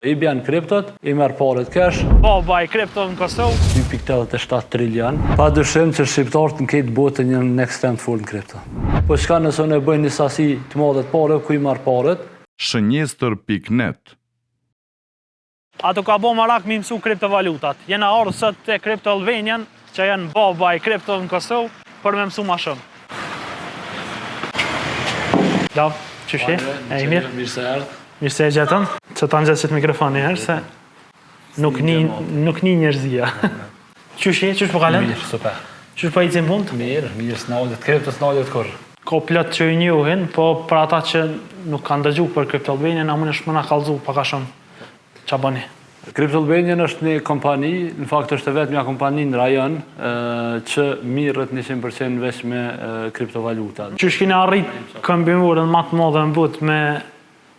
I bjen kriptot, i merr paret cash. Baba i kripto në Kosovë. 2.87 trilion. Pa dyshim që shqiptarët në këtë botë janë ekstrem të fortë në kripto. Po çka nëse unë e bëj një sasi të madhe të pareve, ku i marr paret? Shënjestër pikë net. A t'u ka bo marak mi mësu kriptovalutat? Jena ardhë sot te Crypto Albanian, që janë baba i kripto në Kosovë, për me mësu ma shumë. Lav, qysh je? E mirë? Mirë se erdhë. Mirë se e gjetëm. Që ta ngjes qëtë mikrofon një herë, se nuk ni, nuk ni njerëzia. Qysh je? Qysh po kalon? Mirë, super. Qysh po ecin punët? Mirë, mirë, s'nalet, kripto s'nalet kurrë. Ka plot që ju njohin, po për ata që nuk kanë dëgju për Crypto Albanian, a mundesh me na kallzu pak a shumë ça bëni? Crypto Albanian është një kompani, në fakt është e vetmja kompani në rajon që mirret 100% veç me kriptovaluta. Qysh keni arrit këmbimoren ma të madhe në botë me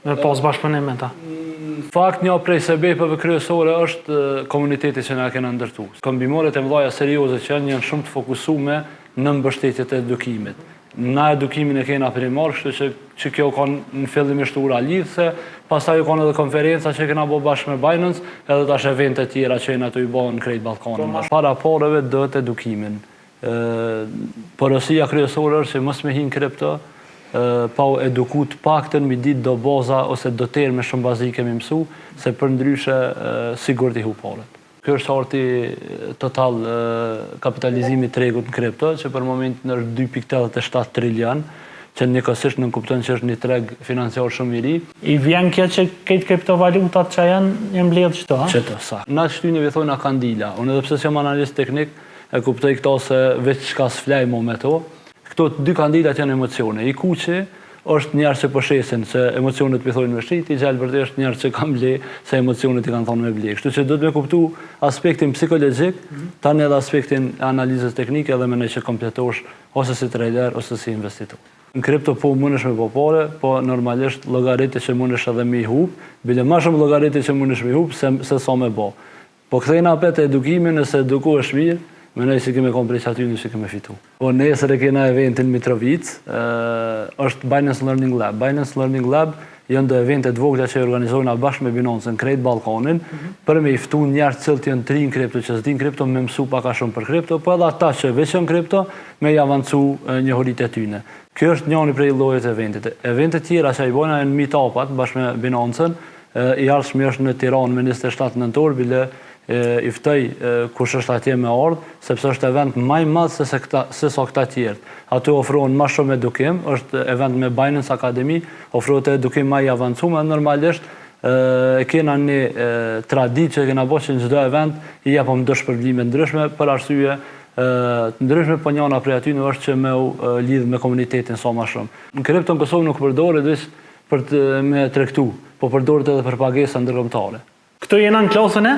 me pas bashkëpunim me ta? Në fakt një prej sebepeve kryesore është komuniteti që na kena ndërtu. Këmbimoret e mëdha serioze që janë janë shumë të fokusume në mbështetje të edukimit. Na edukimin e kena primar, kështu që, që kjo ka në fillimisht ura lidhëse, pastaj u kanë edhe konferenca që kena bo bashkë me Binance, edhe tash evente tjera që jena tu i bo në krejt Ballkanin. Para pareve duhet edukimin. Porosia kryesore është që mos me hi në kripto, pa u eduku të paktën mi ditë do baza ose do terme shumë bazike mi mësu, se përndryshe sigurt i hup paret. Ky është harti total kapitalizimi i tregut në kripto, që për momentin është 2.87 trilion, që njëkohësisht nënkupton që është një treg financiar shumë i ri. I vjen kjo që krejt kriptovalutat që janë, janë mbledhë qëto, a? Qëto, sa. Na qëtyne i thojna kandila. Unë edhe pse s'jam analist teknik, e kuptoj këto se veç çka s'flej mo me to. Këto dy kandilat janë emocione. I kuqi është njerëz që po shesin se emocionet po i thonë me shit, i gjelbërti është njerëz që kanë ble se emocionet i kanë thonë me ble. Kështu që duhet me kuptu aspektin psikologjik, tani edhe aspektin e analizës teknike edhe mendoj që kompletosh ose si trader ose si investitor. Në kripto po mundesh me bo pare, po normalisht llogaritë që mundesh edhe me i hup, bile ma shumë llogaritë që mundesh me i hup se, se sa me bo. Po kthehna apet te edukimi, nëse edukohesh mirë, mendoj se ke me kon prej qatyne që ke me fitu. Po nesër e kena eventin në Mitrovicë, është Binance Learning Lab. Binance Learning Lab janë do evente të vogla që i organizojna bashkë me Binance në krejt Ballkanin, për me i ftu njerëz të cilët janë të ri në kripto, që s'din kripto, me mësu pak a shumë për kripto, po edhe ata që veç janë kripto, me i avancu njohuritë e tyne. Kjo është njëri prej llojet e eventit. Eventet tjera që i bojna janë meetup-at bashkë me Binance-n, I ardhshmi është në Tiranë me 27 nëntor, bile i ftoj kush është atje me ardhë, sepse është event ma i madh se, se, këta, se sa këta tjerët. Aty ofrohen ma shumë edukim, është event me Binance Academy, ofrohet edukim ma i avancuar, normalisht e kena një traditë që e kena bo që në çdo event i japëm do shpërblime ndryshme për arsye të ndryshme, po njëna prej aty është që me u lidh me komunitetin sa ma shumë. Në kripto në Kosovë nuk përdoret veç për të me tregtu, po përdoret edhe për pagesa ndërkombëtare. Këtu jena në klasën e?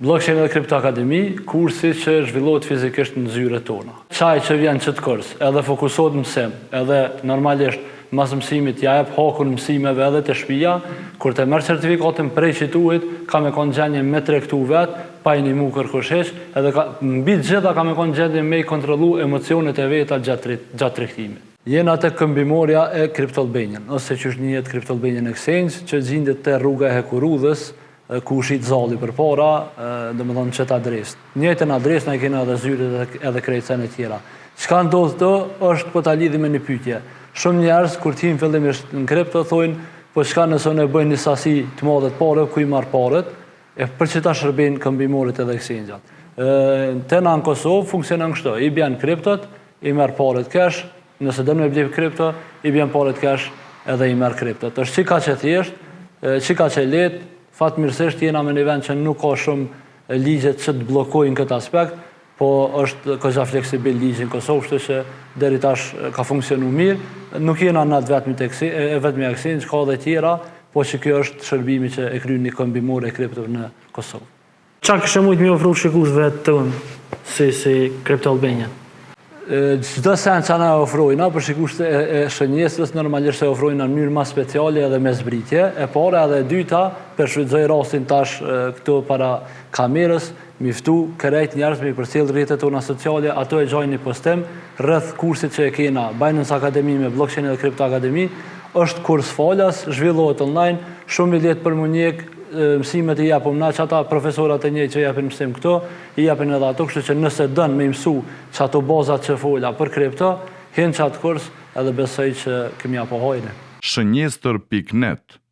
Blockchain dhe Crypto Academy, kursi që zhvillohet fizikisht në zyret tona. Qaj që vjen qëtë kurs, edhe fokusohet në mësim, edhe normalisht mas mësimit ja jep hakun mësimeve edhe te shtëpia, kur të merr certifikatën prej qituit, ka me konë gjendje me tregtu vet, pa i nimu kërkush hiç, edhe ka, mbi të gjitha ka me konë gjendje me i kontrollu emocionet e veta gjatë gjatë tregtimit. Jena te këmbimorja e Crypto Albanian, ose qysh njihet Crypto Albanian Exchange, që gjindet te rruga e Hekurudhës, ku u shit zalli përpara, domethonë qëtë adresë. Njëjtën adresë na i kena edhe zyret edhe krejt senet tjera. Çka ndodh këtu është po ta lidhim me një pyetje. Shumë njerëz kur të hinë fillimisht në kripto thonë, po çka nëse unë e bëj një sasi të madhe të pareve, ku i marr paret? E për qëta shërbejnë këmbimoret edhe exchange-at. Te na në Kosovë funksionon kështu, i bjen kriptot, i merr paret cash, nëse don me ble kripto, i bjen paret cash edhe i merr kriptot. Është qikaq e thjesht, qikaq e lehtë, fatmirësisht jena me një vend që nuk ka shumë ligje që të bllokojnë këtë aspekt, po është goxha fleksibil ligji në Kosovë, kështu që deri tash ka funksionu mirë. Nuk jena na të vetmit e vetmi exchange, ka edhe tjera, po që kjo është shërbimi që e kryen një këmbimore e kripto në Kosovë. Qa kishe mujtë mi ofru shikuesve tonë si, si Crypto Albania? Çdo sen që na e ofrojna për shikuesit e, e shënjestrës normalisht e ofrojna në mënyrë më speciale edhe me zbritje. E para edhe e dyta, po e shfrytëzoj rastin tash këtu para kamerës, mi ftu krejt njerëz me i përcjell rrjetet tona sociale, ato e gjajnë një postim rreth kursit që e kena Binance Academy me Blockchain edhe Crypto Academy. Është kurs falas, zhvillohet online, shumë i lehtë për mu njek, Mësimet i japim na, qata profesorat e njëjtë që japin mësim këtu, i japin edhe ato, kështu që nëse don me i mësu qato bazat që fola për kripto, hin n'qat kurs edhe besoj që kemi ja pa hajrin. Shënjestër pikë net.